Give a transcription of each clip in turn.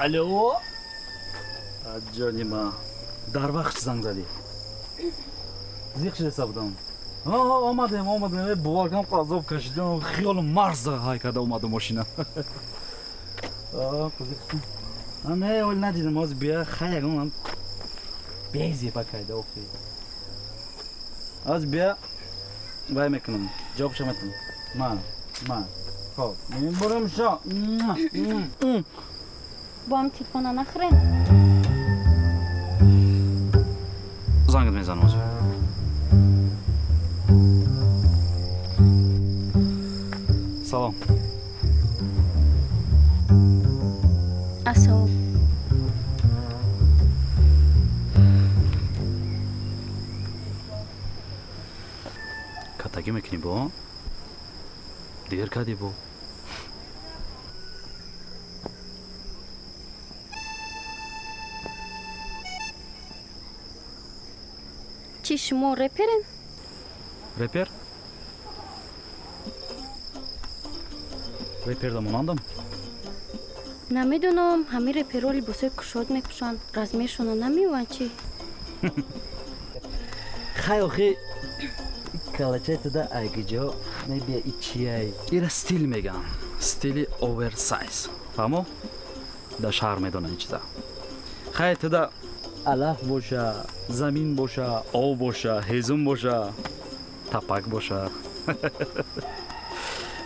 Алло, ҷони ма, дар вақт занг задӣ, зиқ шидаста будам. Омадем, омадем, бовар кунам, азоб кашидам, хиёлам марз ҳай карда омадам мошина. Не, оли надидам, ҳозир бия, хай, ягон безеба кайда охи. Ҳозир бия, вай мекунам, ҷавобша метам. Ман, ман. Хоб, мебурам шо. Бо ҳам телефона нахӯрем. Зангат мезанам ҳозир. Салом. Ассалом. Катагӣ мекунӣ бо? Дер кардӣ бо? Чӣ, шумо реперен? Репер? Реперда монандам? Намедонам, ҳамин реперо либосҳои кушод мепӯшанд, размершона намеёванд чӣ? Хай, охи, калачаи туда айгиҷо мебия, и чияй? Ира стил меган. Стили оверсайз. Фаҳмо? Дар шаҳр медонанд ин чиза. Хай, туда алаф боша, замин боша, об боша, ҳезум боша, тапак боша.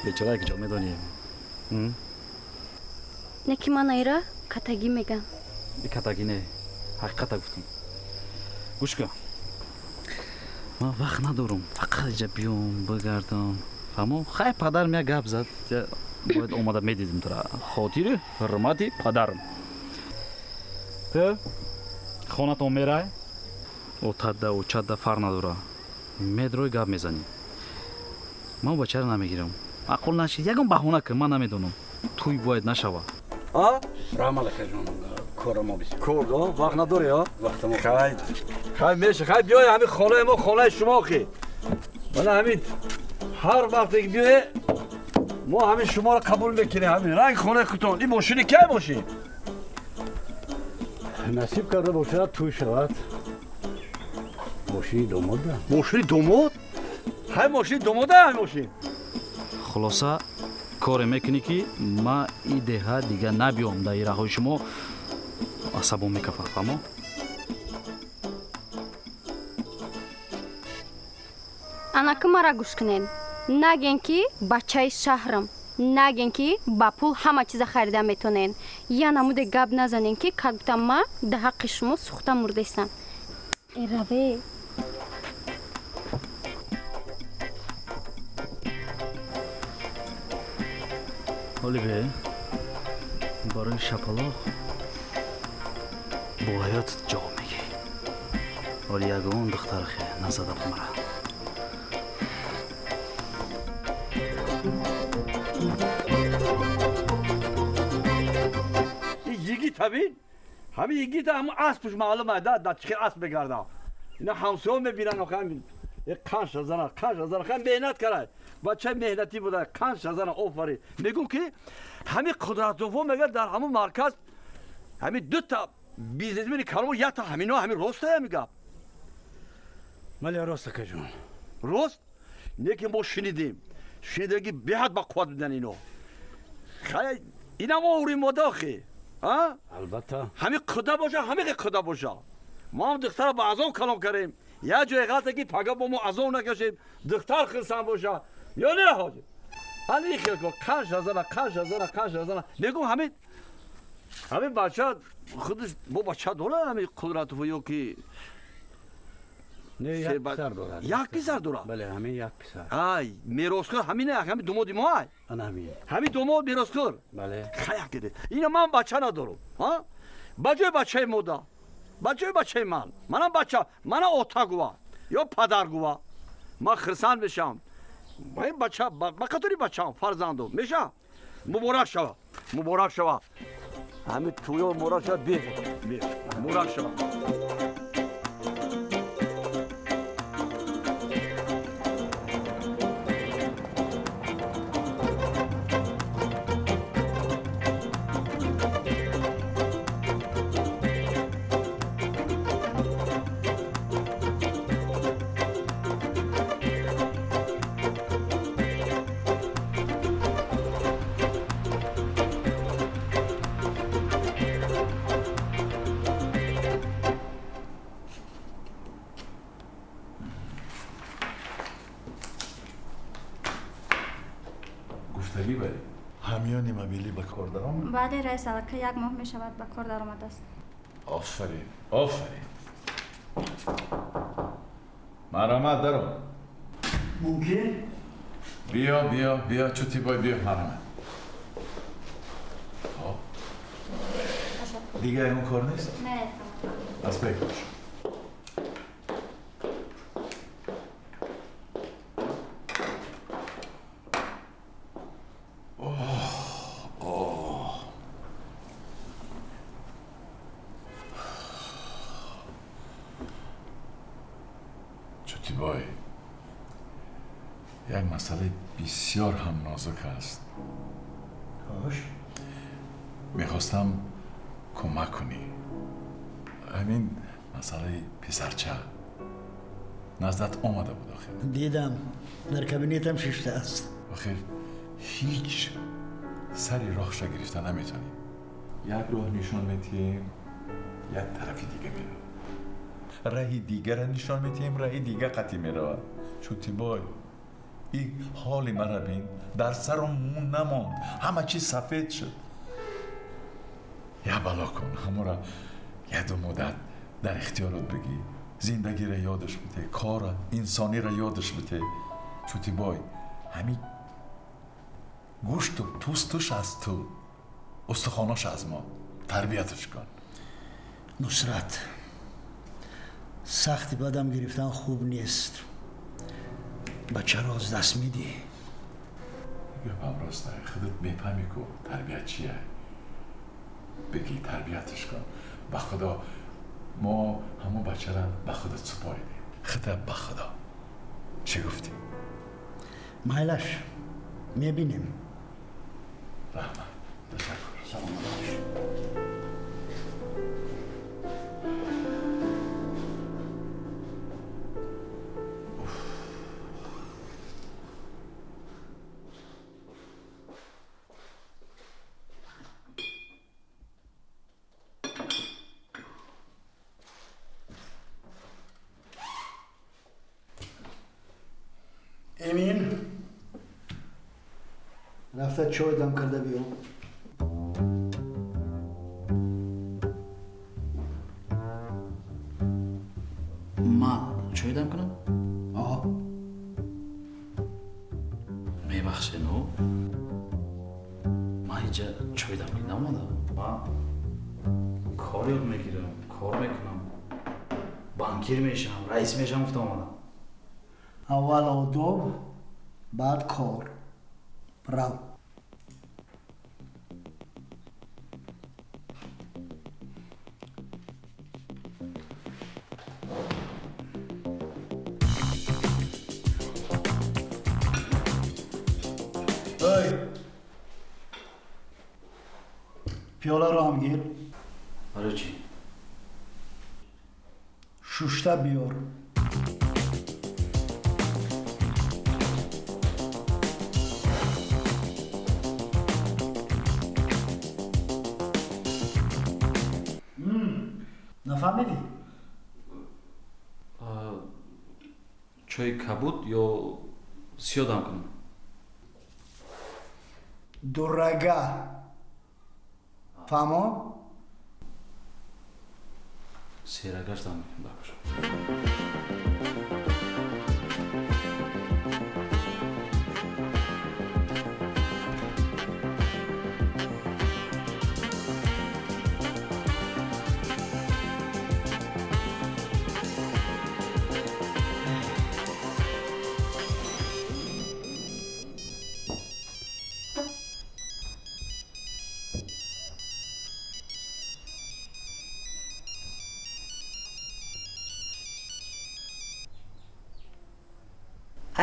Бечора айгиҷо медонӣ. Не ки ман айра катагӣ мегам. И катагӣ не, ҳақиқата гуфтам. Гӯш кун. Ман вақт надорам, фақат иҷа биём, бигардам. Фаҳмо? Хай, падарам як гап зад, бояд омада медидим тура. Хотири ҳурмати падарам. Ту хонатон мерай, отада, очада фарқ надора. Медрой, гап мезанӣ. Ман бачаро намегирам. Маъқул нашид, ягон баҳона кун, ман намедонам. Тӯй бояд нашава. А? Раҳмат, акаҷон, кора мо бисёр. Кор, вақт надорӣ, а? Вақт мо. Хай. Хай меша, хай биёй ҳамин хонаи мо, хонаи шумо охи. Мана ҳамин ҳар вақте ки биёе, мо ҳамин шуморо қабул мекунем, ҳамин ранг хонаи худтон. Ин мошини кай мошин? Насиб карда бошад, тӯй шавад. Мошини домода. Мошини домод? Хай, мошини домода, ҳамин мошин. Хулоса, коре мекунӣ, ки ма и деҳа дига набиём, дар ираҳои шумо асабон мекафад, фаҳмо? Анаки мара гӯш кунед. Наген, ки бачаи шаҳрам, наген, ки ба пул ҳама чиза харида метонен. Я намуде гап назанен, ки как будто ма дар ҳаққи шумо сӯхта мурдестам. Эраве. Ҳоли бе, барои шапалоқ бо ҳаётат ҷавоб мегирӣ. Ҳоли ягон духтархе назада буд мара. Ин йигит ҳамин? Ҳамин йигит ҳамун аспш маълум ай, да, да чӣ асп мегарда. Ина ҳамсоё мебинанд, охи ҳамин. Е қанша зана, қанша зана, хай меҳнат карай. Бачаи меҳнатӣ буда, қанша зана, офарин. Мегӯм, ки ҳамин Қудратовҳо мегӯяд, дар ҳамун марказ ҳамин дута бизнесмени каломо якта ҳамино, ҳамин ростая ҳамин гап? Бале, рост, акаҷон. Рост? Не ки мо шунидем. Шунидем, ки беҳад ба қувват будан ино. Хай, инам овурим мода охи. А? Албатта. Ҳамин қуда боша, ҳамин қуда боша. Мо ҳам духтара ба азоб калом кардем. Як ҷое ғалта, ки пага бо мо азоб накашем, духтар хирсанд боша. Ё не, ҳоҷи? Ҳали хел кун, қанша зана, қанша зана, қанша зана. Мегӯм, ҳамин бача худаш бо бача дора, ҳамин Қудратов ё ки Не, як писар дорад. Як писар дорад? Бале, ҳамин як писар. Ай, меросхӯр ҳамин, ҳамин домоди мо ай. Ана ҳамин. Ҳамин домод меросхӯр. Бале. Хая киде. Ина ман бача надорам. Ҳа? Ба ҷои бачаи мода. Ба ҷои бачаи ман. Манам бача, мана ота гува ё падар гува. Ман хирсанд мешавам. Ба ин бача, ба қатори бачаам, фарзандум. Меша? Муборак шава. Муборак шава. Ҳамин тӯё муборак шава, бе. Бе. Муборак шава. Ба кор даромад? Бале раис, аллакай як моҳ мешавад ба кор даромадааст. Офарин, офарин. Марҳамат, даром. Мумкин? Биё, биё, биё, Чутибой, биё, марҳамат. Хоб. Дига ягон кор нест? Не. Пас бекош. Чутибой, як масъалаи бисёр ҳам нозук аст. Хош. Мехостам кӯмак кунӣ. Ҳамин масъалаи писарча наздат омада буд охир. Дидам, дар кабинетам шиштааст. Охир ҳеҷ сари роҳша гирифта наметонем. Як роҳ нишон медиҳем, як тарафи дига меравад. Раҳи дигара нишон медиҳем, раҳи дига қатъӣ меравад. Чутибой, и ҳоли мара бин, дар сарум мӯ намонд, ҳама чиз сафед шуд. Я бало кун, ҳамора яду муддат дар ихтиёрот бигӣ, зиндагиро ёдаш бите, кора, инсониро ёдаш бите. Чутибой, ҳамин гӯшту пӯстуш аз ту, устухонош аз мо. Тарбияташ кун. Нусрат, сахти бадам гирифтан хуб нест. Бачаро аз даст медиҳӣ. Гапам рост, худат мефаҳмӣ ку тарбият чия. Бигӣ тарбияташ кун. Ба худо мо ҳамон бачара ба худат супоридем. Худат ба худо. Чӣ гуфтӣ? Майлаш, мебинем. Раҳмат, ташаккур. Саломат бош. Эмин, рафта чой дам карда биё. Ман чой дам кунам? Аҳ. Мебахшед, ну. Ман инҷа чой дам кунам наомадам. Ман кор ёд мегирам, кор мекунам. Банкир мешавам, раис мешавам гуфта омадам. Аввал одоб, баъд кор. Рав. Ой! Пиёларо ҳам гир. Барои чӣ? Шушта биёр. Нафаҳмидӣ? Чойи кабуд ё сиёҳ дам кунам? Дурага. Фаҳмо? Серагаш дам мекунам, бакушам.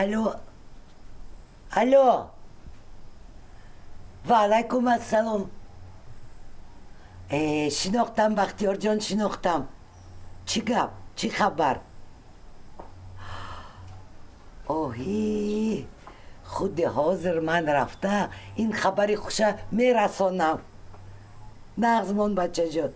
Алло, алло, ва алайкум ассалом. Шинохтам, Бахтиёрҷон, шинохтам. Чӣ гап, чӣ хабар? Оҳи, худи ҳозир ман рафта ин хабари хуша мерасонам. Нағз мон, бачаҷон.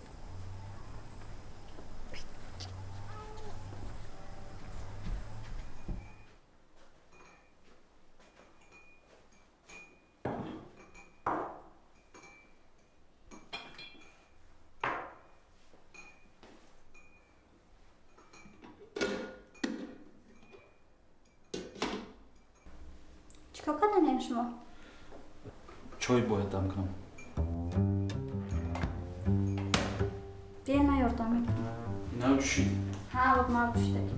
мекунед шумо? Чой бояд дам кунам. Биен, ман ёрдам мекунам. Нав ҷӯшид? Ҳа, об нав ҷӯшидаги.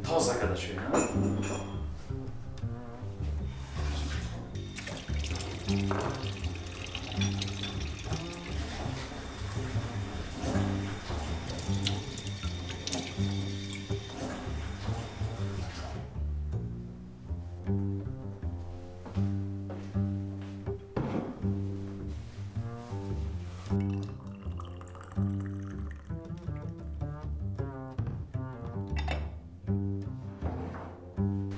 Тоза карда чой, ҳа?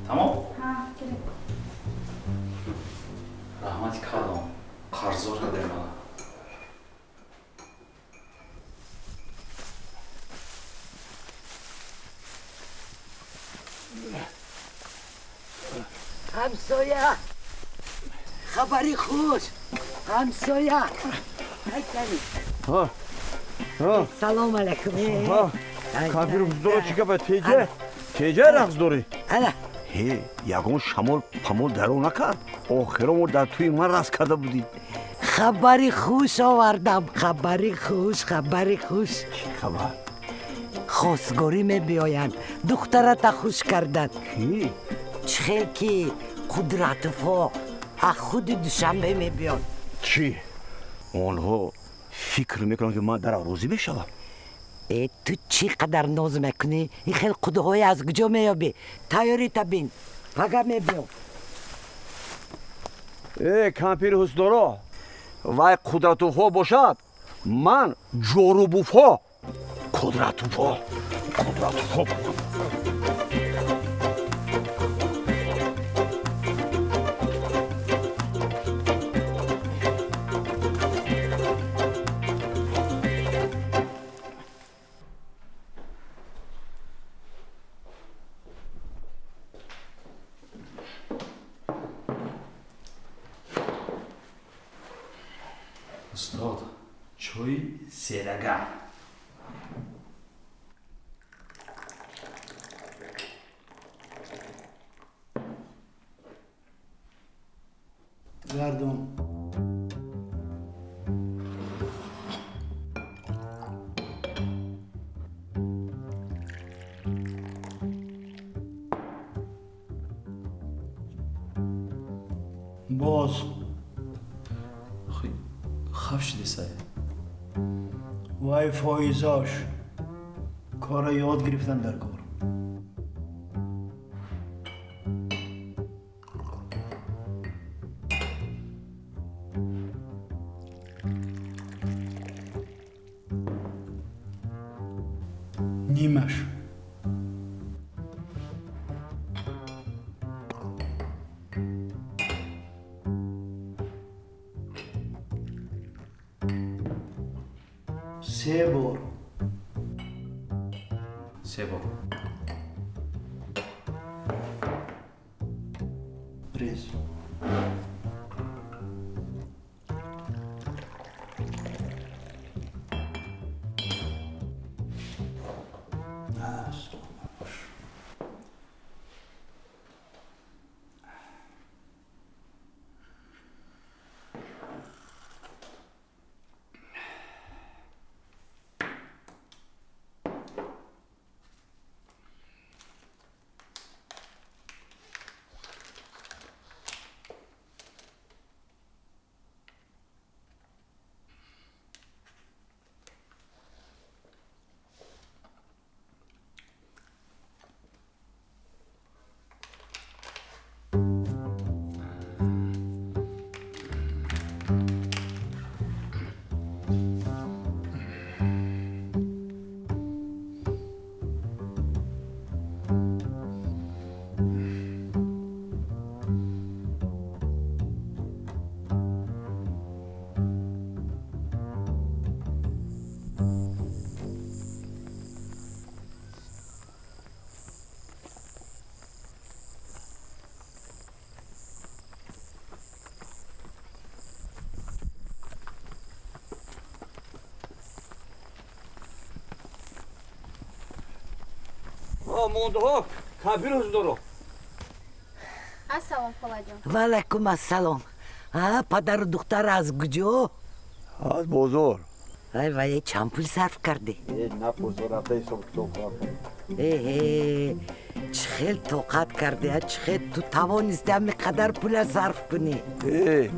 Тамом? Ҳа, гиред. Раҳмати калом, қарздор кардем мана. Ҳамсоя, хабари хуш. Ҳамсоя. Салом алайкум. Кампир ҳусдоро чӣ гапа? Теҷа? Теҷа рақс дорӣ? Ана. Ҳе, ягон шамол памол даро накард? Охиро мо дар тӯи ман рақс карда будӣ. Хабари хуш овардам. Хабари хуш, хабари хуш. Чӣ хабар? Хостгорӣ мебиёянд. Духтарата хуш карданд. Кӣ? Чӣ хел ки Қудратовҳо аз худи Душанбе мебиёнд. Чӣ? Онҳо фикр мекунанд, ки ман дар арӯзӣ мешавам. Э, ту чӣ қадар ноз мекунӣ? Ин хел қудҳое аз куҷо меёбӣ? Тайёрита бин, пага мебиём. Э, кампири ҳусдоро, вай Қудратовҳо бошад, ман ҷорубуфҳо. Қудратовҳо, Қудратовҳо. Устод, чои серага. Гардон. Боз. Хаф шудисай. Вай фоизош кора ёд гирифтан дар кор. Нимаш. Се бор. Се бор. Рез. Мондаҳо кабирӯз доро. Ассалом, холаҷон. Ва алайкум ассалом. Падару духтар аз куҷо? Аз бозор. Ай вай, чанд пул сарф кардӣ? Напурсо, рафта ҳисоб китоб кардам. Эҳе, чӣ хел тоқат кардӣ, чӣ хел ту тавонистӣ ҳамин қадар пула сарф кунӣ? Э,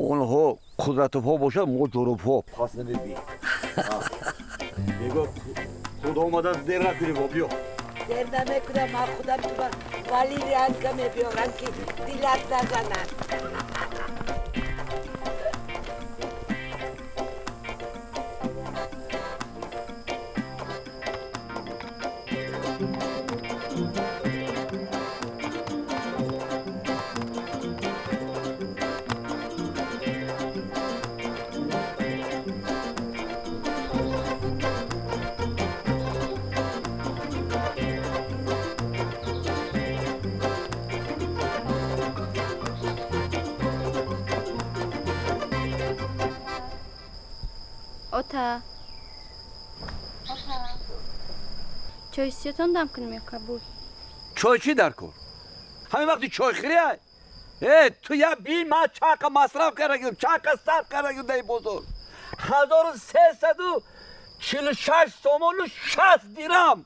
онҳо қудратовҳо бошад, мо ҷоробҳо. Пас намебӣ. Бего, худ омада дер накунӣ, бо биё. Дер намекунам, ман худам ту ба валерианка мебиёрам, ки дилат назанад. Ота. Чой сиётон дам кунем ё кабуд? Чой чӣ дар кор? Ҳамин вақти чойхӯрӣ ай? Э, ту я бин, ман чақа масраф кардагим, чақа сарф кардагим дар бозор. 1346 сомону 60 дирам.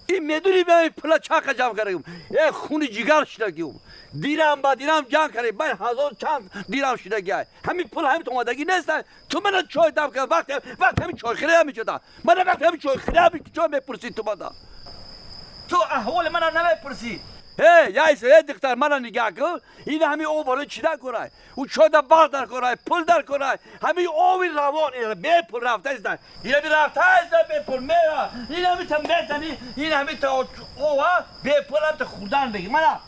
Ин медуни ман пула чақа ҷамъ кардагим. Э, хуни ҷигар шидагим. Дирам ба дирам ҷамъ кардем, байн ҳазор чанд дирам шидагиай. Ҳамин пул ҳамин омадагӣ нест. Ту мана чой дам кард, вақт вақт ҳамин чойхӯрӣ ҳамин шуда. Мана вақт ҳамин чойхӯрӣ ҳамин чой мепурсӣ ту мана. Ту аҳволи мана намепурсӣ. Э, яйса, э, духтар, мана нигаҳ кун. Ин ҳамин об барои чӣ дар корай? Ӯ чой да барқ дар корай, пул дар корай. Ҳамин оби равон бепул рафта иста. Ин ҳамин рафта иста бепул мера. Ин ҳамин та мезанӣ, ин ҳамин та ова бепул ҳам та хӯрдан бигир. Мана.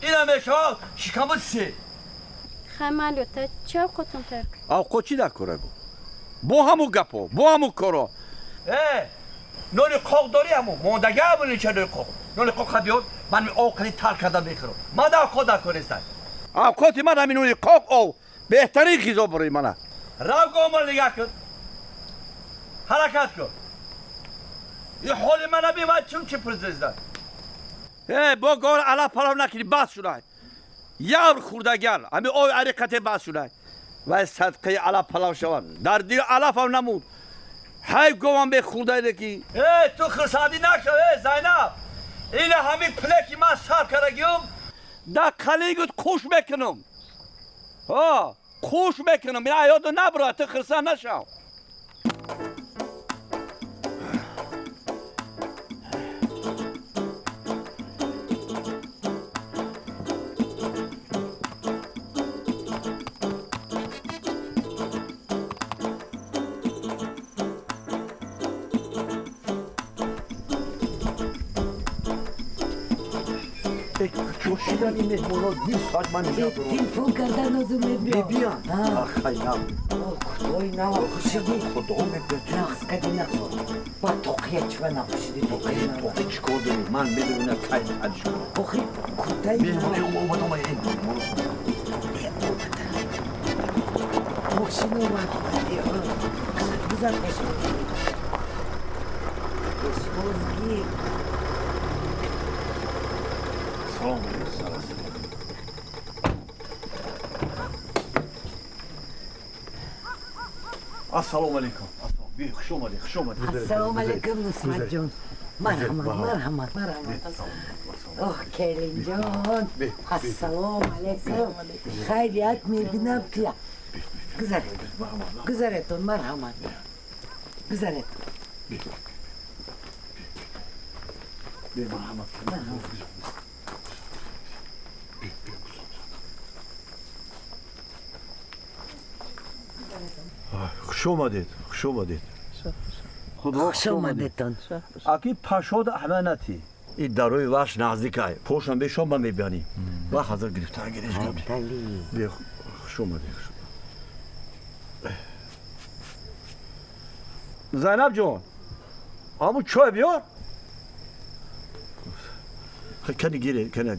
Ин мешавад шикаму се. Хай малиота, чӣ овқотон тайёр кунем? Овқот чӣ дар корай бо? Бо ҳамун гапо, бо ҳамун коро. Э, нони қоқ дорӣ ҳамун, мондага ҳамун нича нони қоқ. Нони қоқ биёр, ман об қали тар карда мехӯрам. Ман дар овқот дар кор нестам. Овқоти ман ҳамин нони қоқ ов беҳтарин ғизо барои мана. Рав гомро нигаҳ кун. Ҳаракат кун. Ин ҳоли мана би, ман чун чӣ пурсида. Э, бо гор алаф палав накунӣ, бас шудай. Явр хӯрдагар, ҳамин оби ариқате бас шудай. Вай садқаи алаф палав шавад. Дар дили алафам намуд. Ҳайф говам бехӯрдайде ки. Э, ту хурсандӣ нашав, э, Зайнаб. Ина ҳамин пуле ки ман сарф кардагиюм, дар қалингут қуш мекунам. Ҳо, қуш мекунам. Ина ёду набурад, ту хурсанд нашав. Чӯшидан ин меҳмонҳо ним соат ман нигоҳ дорам. Телефон кардан озу мебиён. Мебиён? Ахай нав. Худой нав пӯшидӣ. Худо мебиёд. Нақс кади нақс. Ба тоқия чива напӯшидӣ тоқия нав. Тоқи чӣ кор дорӣ? Ман медонам кай ҳадиш кунам. Охи куртаи меҳмон омад омад ин меҳмон. Мошин омад. Гузар пешвоз. Пешвоз гир. Салом алейкум. Ассалому алейкум. Хуш омадед, хуш омадед. Ассалому алейкум, Нусратҷон. Марҳамат, марҳамат, марҳамат. Оҳ, келинҷон. Ассалому алейкум. Хайрият мебинам ки. Гузаред. Гузаретон, марҳамат. Гузаред. Марҳамат. Хуш омадед, хуш омадед. Худо хуш омадетон. Аки пашод аманати. Ин дарои ваш наздикай. Пошанбе шом ба мебиянӣ. Ва ҳазр гирифтан гириш. Хуш омадед. Зайнаб ҷон, ҳамун чой биёр. Кани гире, кани.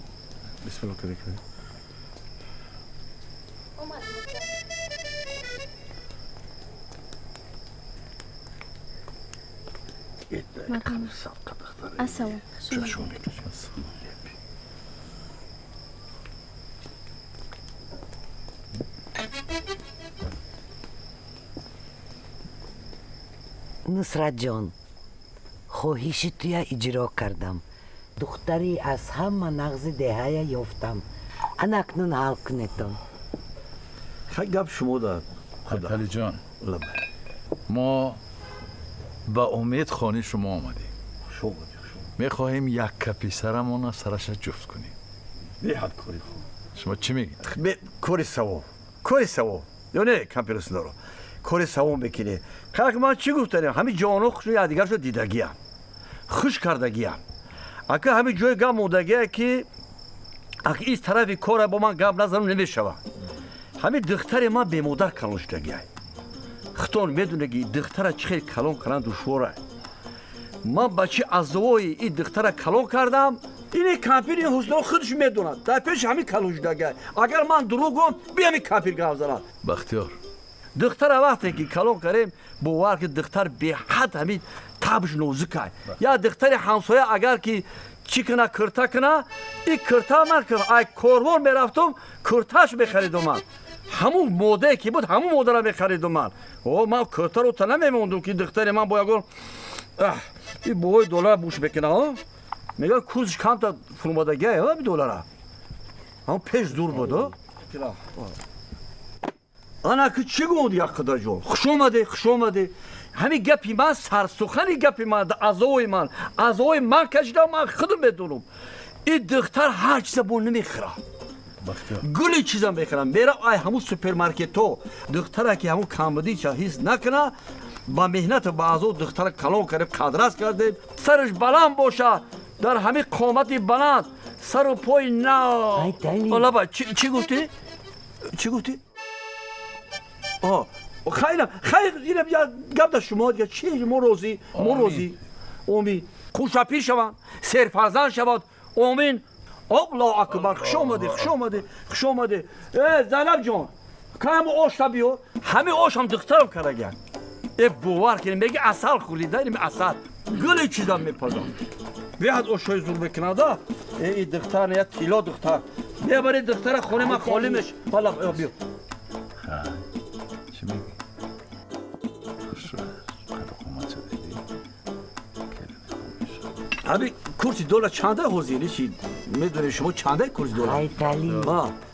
Бисмиллоҳ кани кани. Ассалом. Нусратҷон, хоҳиши туя иҷро кардам. Духтари аз ҳама нағзи деҳая ёфтам. Ана акнун ҳал кунетон. Хай гап шумо да. Алиҷон, мо ба умед хони шумо омадем. Мехоҳем якка писарамона сараша ҷуфт кунем. Беҳад кори хуб. Шумо чӣ мегӯед? Кори савоб, кори савоб. Ё не, кампируснаро кори савоб мекунӣ. Қак ман чӣ гуфтанем? Ҳамин ҷавоно хушо якдигаршо дидагиям, хуш кардагиям. Ака ҳамин ҷои гап мондагия ки ак ин тарафи кора бо ман гап назанам намешавад. Ҳамин духтари ман бемодар калон шудагиай. Худтон медонед ки духтара чӣ хел калон кардан душвора. Ман ба чӣ азовои ин духтара калон кардам, ини кампир ин ҳусноро худаш медонад. Дар пеши ҳамин калон шудагиай. Агар ман дурӯғ гӯям, би ҳамин кампир гап занад. Бахтиёр, духтара вақте ки калон кардем, бовар ки духтар беҳад ҳамин табш нозукай. Я духтари ҳамсоя агар ки чӣ кина, кирта кина, и кирта ман ай корвон мерафтум, кирташ мехаридум ман. Ҳамун модае ки буд, ҳамун модара мехаридум ман. О, ман киртаро та намемондум ки духтари ман бо ягон и бовои доллара буш мекуна. Мегӯяд курсш камта фурӯмадагиай би доллара. Ҳамун пеш дур буд. Ана ки чӣ гуфт як қадарҷон? Хуш омадӣ, хуш омадӣ. Ҳамин гапи ман сарсухани гапи ман, азои ман, азои ман кашидам, ман худам медонам. Ин духтар ҳар чиза бо намехӯрад. Гули чиза мехӯрад. Мера ай ҳамун супермаркетҳо духтара ки ҳамун камбудиша ҳис накуна, ба меҳнату ба азоб духтара калон кардем, қадрас кардем. Сараш баланд боша, дар ҳамин қомати баланд, сару пои нав. Лаба, чӣ гуфтӣ? Чӣ гуфтӣ? Хайрам, хайр, инам я гап да шумо дигар чӣ? Мо розӣ, мо розӣ. Омин. Хушапир шаванд, серфарзанд шавад. Омин. Аллоҳу акбар. Хуш омадӣ, хуш омадӣ, хуш омадӣ. Э, Зайнаб ҷон, кам ошта биё. Ҳамин ошам духтарам кардагиам. Э, бовар кунед, меги асал хӯрида, ин асал. Гули чизам мепазам. Беҳад ошҳои зур мекунада. Э, ин духтар я тилло духтар. Бебари духтара хонаи ман холӣ меш. Валла, биё. چی میگی؟ قد قومت شده دیدی؟ همین کورسی دلار چنده حوزینی چی؟ میدونی شما چنده کورسی دلار؟ ای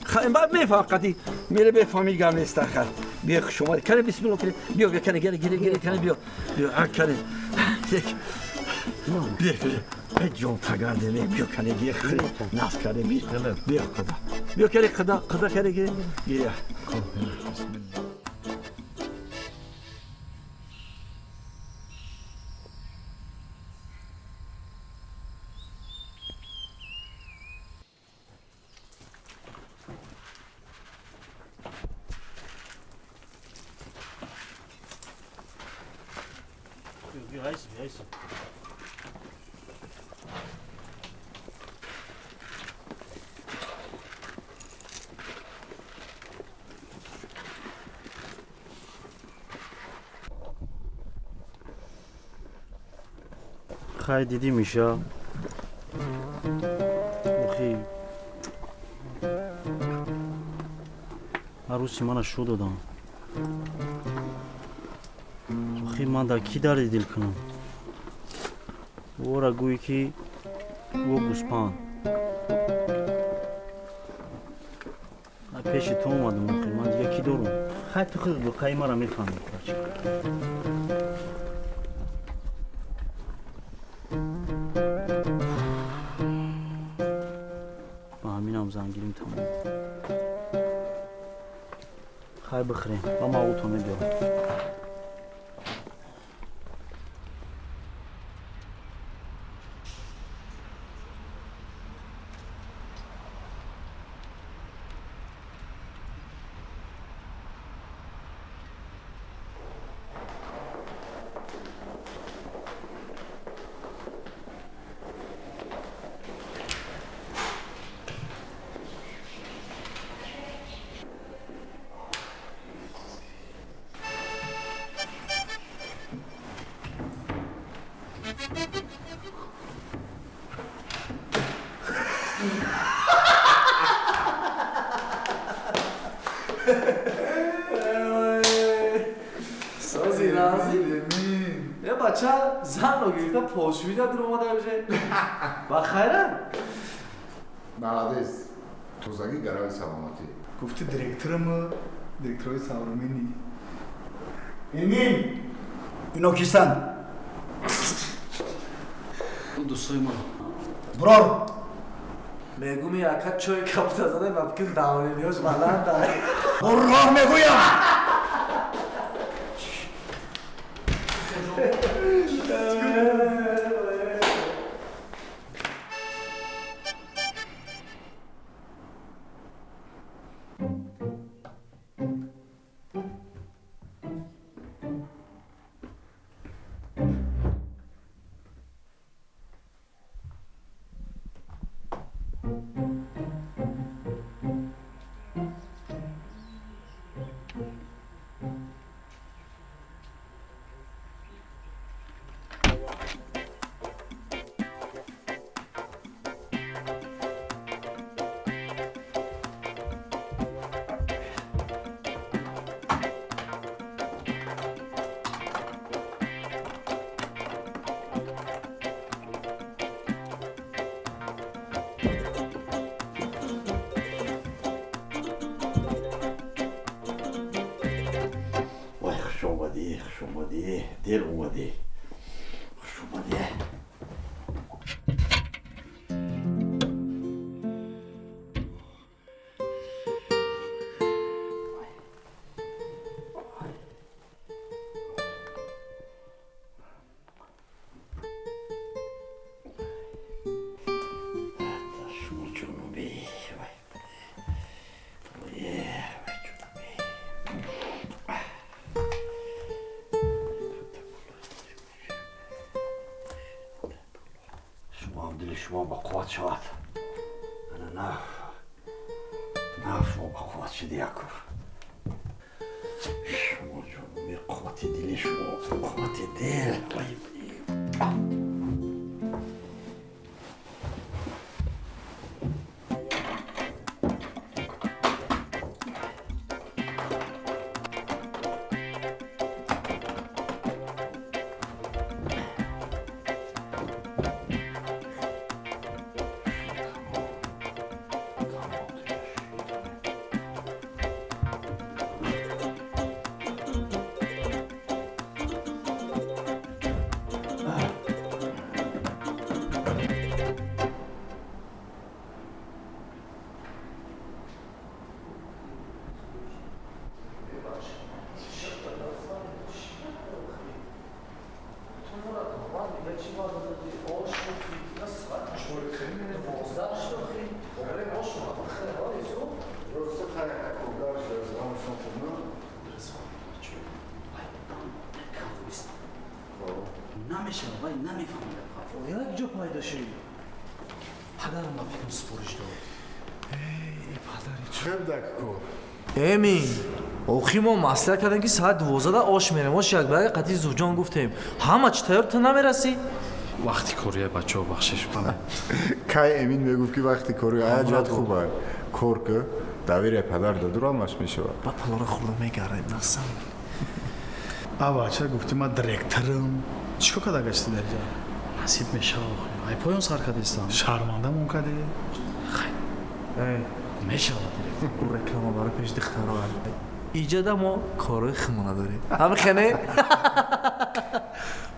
خیلی بعد میفهم قطعی میره بفهمی گم نیست آخر. بیا خوش اومدی. کنه بسم الله کنه. بیا بیا کنه گره گره گره کنه بیا. بیا کنه. بیا بیا جون تگرده بیا کنه بیا خیلی ناز کنه بیا. بیا خدا. بیا کنه خدا خدا کنه گره. بیا. بسم الله. خی دیدی میشه охи арӯси мана шу додам. Охи ман дар кӣ дарди дил кунам? Ора гӯӣ ки ӯ гӯспанд. Пеши ту омадам. Охи ман дига кӣ дорум? Хай ту худ буқаи мара мефаҳмӣ. Ба ҳаминам зангирим тамом. Хай бихӯрем ва ман ӯто мебиёрам. Е бача занро гирифта полшӯида дур омада уже. Ба хайра? Молодец. Тозагӣ гарави саломатӣ. Гуфти директорам, директорои Савромини. Эмин, ино кистанд? Дӯстои мо. Брор. Мегӯми яка чой капта зада ба фикр давлениёш баланда. Буррор мегӯям. Омадӣ, дер омадӣ, хуш омадӣ. Дили шумо ба қувват шавад. Ана на шумо ба қувват шиди якур. Шумо ҷонуби қуввати дили шумо, қуввати дил. Намешава, вай намефаҳмида. Як ҷо пайдо шуд. Падарам ба фикрам супориш дод. Эй, падари чӣ дак кор? Эмин, охи мо маслиҳат кардем ки соат 12 ош мерем. Ош як бага қатъи Зуҳҷон гуфтем. Ҳама чӣ тайёр, ту намерасӣ? Вақти кория бачаҳо бахшиш. Кай Эмин мегуфт ки вақти кория ая ҷат хуб аст. Кор ки доверие падар даду рамаш мешавад. Ба палора хӯрда мегардем насам. А бача гуфти ман директорам. Чӣ кор карда гаштӣ дар ҷо? Насиб мешава охи. Ай поён сар кардистам. Шармандамон кардӣ? Хай. Мешава директор. Ӯ реклама барои пеш духтаро. Иҷода мо корҳои химона дорем. Ҳами хене?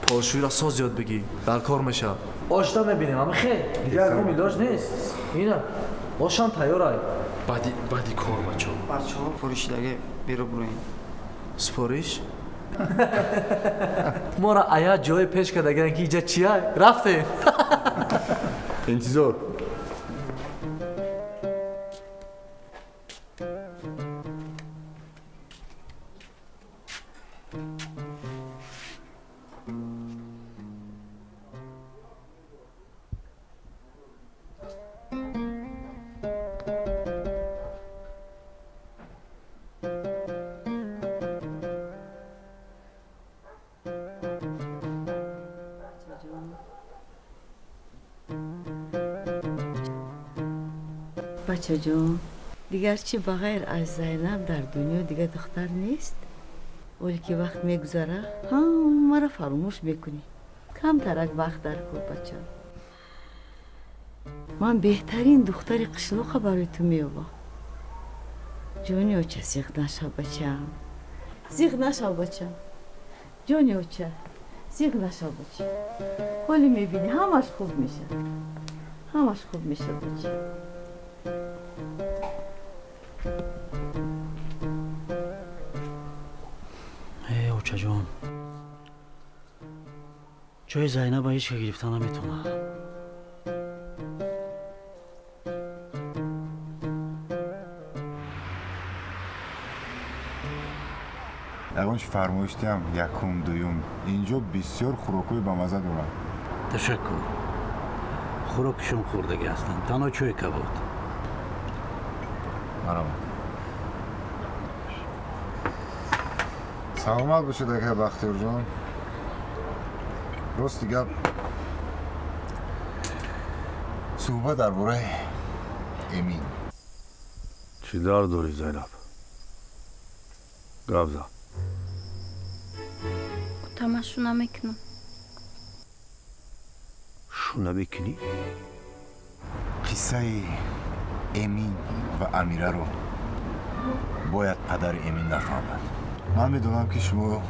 Полшӯиро соз ёд бигӣ. Дар кор мешавад. Ошда мебинем, ҳами хе? Дигар ягон илоҷ нест. Ина. Ошам тайёр ай. Баъди кор бачаҳо. Бачаҳо фурӯшидаги беру буроем. Супориш? Моро ая ҷое пеш кардаган ки иҷа чия? Рафтем. Интизор. Бачаҷон, дигар чӣ ба ғайр аз Зайнаб дар дунё дигар духтар нест? Оле ки вақт мегузара, ҳама Маро фаромӯш мекунӣ. Камтарак вақт дар кор, бачам. Ман беҳтарин духтари қишлоқа барои ту меёбам. Ҷони оча, зиқ нашав, бачам. Зиқ нашав, бачам. Ҷони оча, зиқ нашав, бача. Ҳоле мебинӣ, ҳамаш хуб мешавад. Ҳамаш хуб мешавад, бача. Э, очаҷон, ҷои Зайнаба ҳеҷ ка гирифта наметавонад. Ягон чи фармоиш диҳам, якум, дуюм? Инҷо бисёр хӯрокҳои бамаза доранд. Ташаккур, хӯрокишон хӯрдагӣ ҳастанд, танҳо чойи кабуд. Марҳамат. Саломат бошед, акай Бахтиёрҷон. Рости гап, суҳбат дар бораи Эмин. Чӣ дард дорӣ, Зайнаб? Гап зан. Ота, ман шу намекунам. Шу намекунӣ? Қиссаи Эмин ва Амираро бояд падари Эмин нафаҳмад. Ман медонам, ки шумо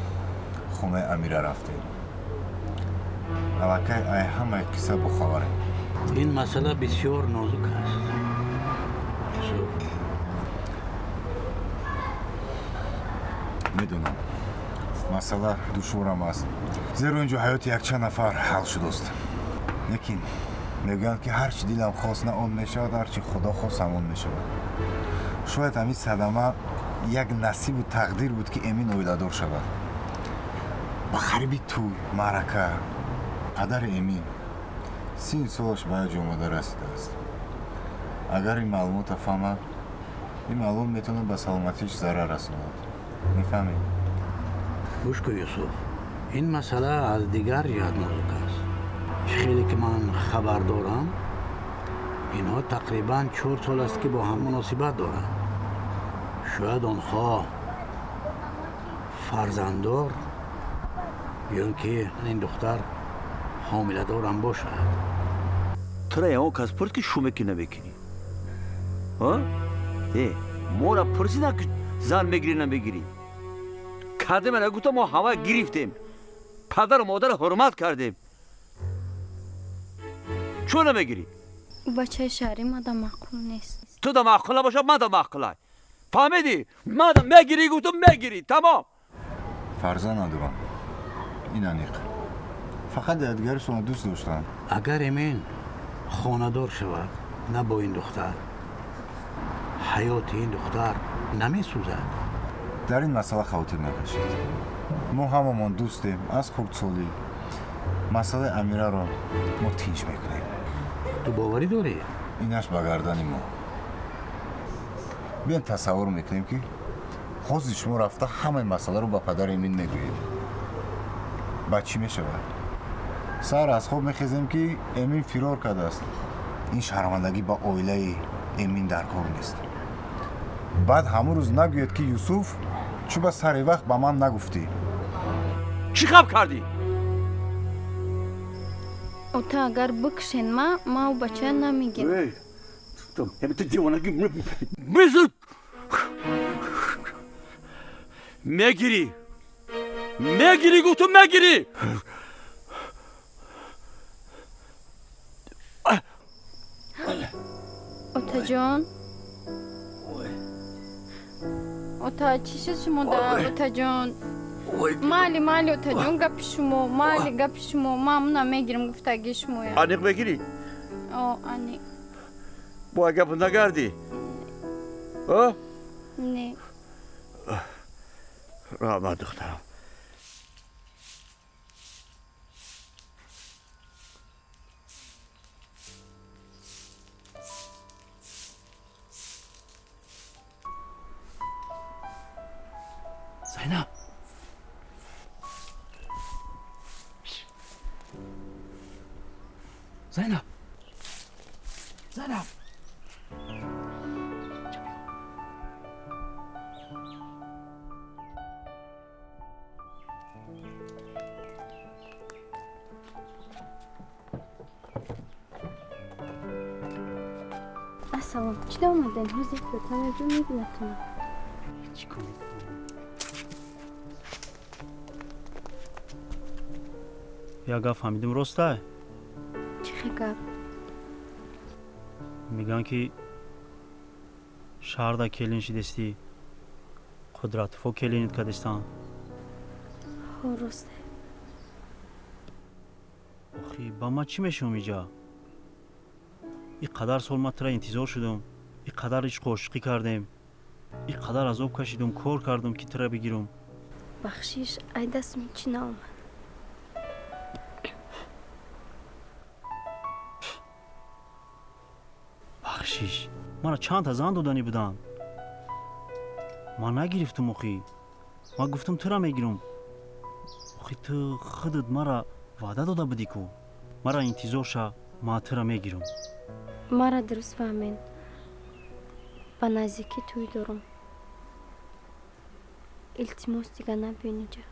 хонаи Амира рафтед. Аллакай ай ҳамаи қисса бохабарем. Ин масъала бисёр нозук аст, Юсуф. Медонам, масъала душворам аст, зеро ин ҷо ҳаёти якчанд нафар ҳал шудааст. Лекин мегӯянд, ки ҳар чи дилам хост, на он мешавад, ҳар чи Худо хост, ҳамон мешавад. Шояд ҳамин садама як насибу тақдир буд, ки Эмин оиладор шавад. Ба қариби тӯй, маърака. Падари Эмин 30 солаш ба як ҷо омада расидааст. Агар ин маълумота фаҳмад, ин маълумот метавонад ба саломатиш зарар расонад. Мефаҳмед? Гӯш кун, Юсуф, ин масъала аз дигар ҷиҳат нозук аст. Чӣ хеле ки ман хабар дорам, инҳо тақрибан 4 сол аст, ки бо ҳам муносибат доранд. Шояд онҳо фарзанддор ё ин ки ин духтар ҳомиладорам бошад. Тура ягон кас пурсид, ки шу мекунӣ, намекунӣ? Э, мора пурсидан, ки зан мегирӣ, намегирӣ? Кардем, гуфта, мо ҳама гирифтем, падару модарро ҳурмат кардем. Чун намегирӣ? Бачаи шаҳрӣ мада маъқул нест. Ту да маъқул набоша, ман да маъқулай. Фаҳмидӣ? Ман мегирӣ гуфтум, мегирӣ, тамом. Фарзанд надорам, ин аниқ. Фақат якдигарашонро дӯст доштанд. Агар Эмин хонадор шавад, на бо ин духтар, ҳаёти ин духтар намесӯзад? Дар ин масъала хавотир накашед. Мо ҳамамон дӯстем аз хурдсолӣ. Масъалаи Амираро мо тинҷ мекунем. Ту боварӣ дорӣ? Инаш ба гардани мо. Биён, тасаввур мекунем, ки ҳозир шумо рафта ҳамаи масъаларо ба падари Эмин мегӯед. Баъд чӣ мешавад? Саҳар аз хоб мехезем, ки Эмин фирор кардааст. Ин шармандагӣ ба оилаи Эмин дар кор нест. Баъд ҳамон рӯз нагӯед, ки Юсуф, чӯ ба сари вақт ба ман нагуфтӣ. Чӣ хаб кардӣ? Ота, агар бикшен, ма ӯ бачая намегирам. Ту девонагӣ мезуд. Мегирӣ, мегирӣ гуфтум, мегирӣ. Отаҷон, ота, чӣ шуд шумо да? Отаҷон, майли, майли, отаҷон, гапи шумо майли, гапи шумо. Ман ҳамуна мегирам, гуфтагии шумоя. Аниқ мегирӣ? О, аниқ. Бо гапа нагардӣ? Не. Раҳмат, духтарам. Зайнаб, Зайнаб, Зайнаб. Салом. Чӣ омаден? Ҳозир тамаҷӯ мебинатон. Чӣ кор? Як гап фаҳмидим, ростай? Чӣ хел гап? Мегӯянд ки шаҳрда келин шидестӣ, Қудратуфо келинит кардистанд. Ҳо, ростай. Охи, ба ман чӣ мешавам иҷа? И қадар сол ман тура интизор шудум, и қадар ишқу ошиқӣ кардем, и қадар азоб кашидум, кор кардум ки тура бигирум. Бахшиш, ай дастум чӣ наомад. Бахшиш, мара чандта зан доданӣ буданд, ман нагирифтум. Охи, ман гуфтум тура мегирум. Охи, ту худат мара ваъда дода будӣ ку, мара интизор ша, ман тура мегирум. Мара дуруст фаҳмен, ба наздикӣ тӯй дорум. Илтимос, дига набиён иҷа.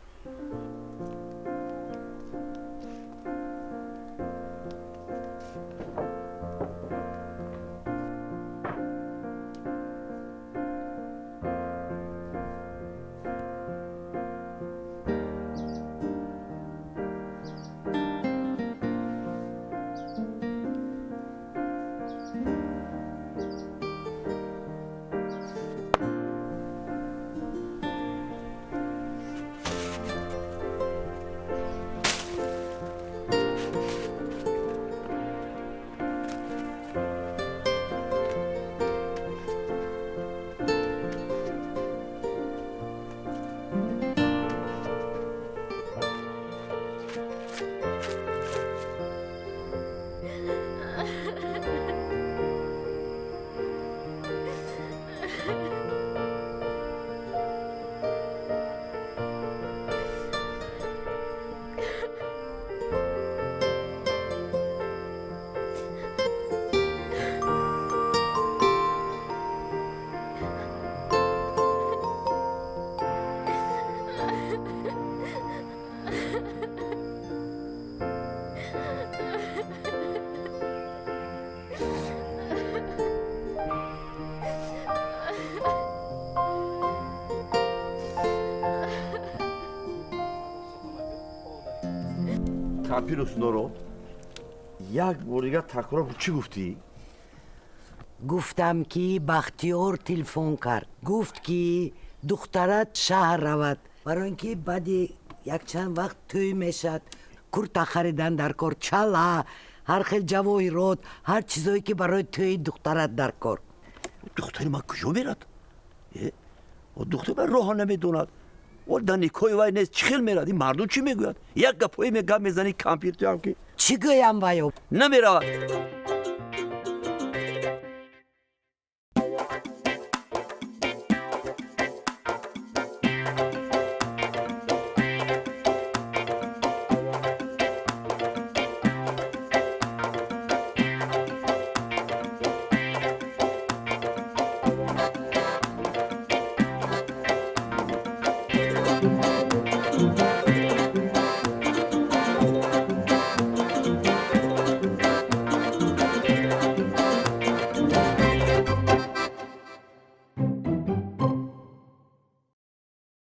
Кампирусноро як бор дигар такрор кун, чӣ гуфтӣ? Гуфтам ки Бахтиёр телефон кард, гуфт ки духтарат шаҳр равад, барои ин ки баъди якчанд вақт тӯй мешавад, курта харидан дар кор, чала, ҳар хел ҷавоҳирот, ҳар чизое ки барои тӯи духтарат дар кор. Духтари ман куҷо мерад? Духтари ман роҳа намедонад, дар никоҳи вай нест, чӣ хел мерад? Ин мардум чӣ мегӯяд? Як гапҳое гап мезанӣ, кампир туям ки. Чӣ гӯям ваё? Намеравад.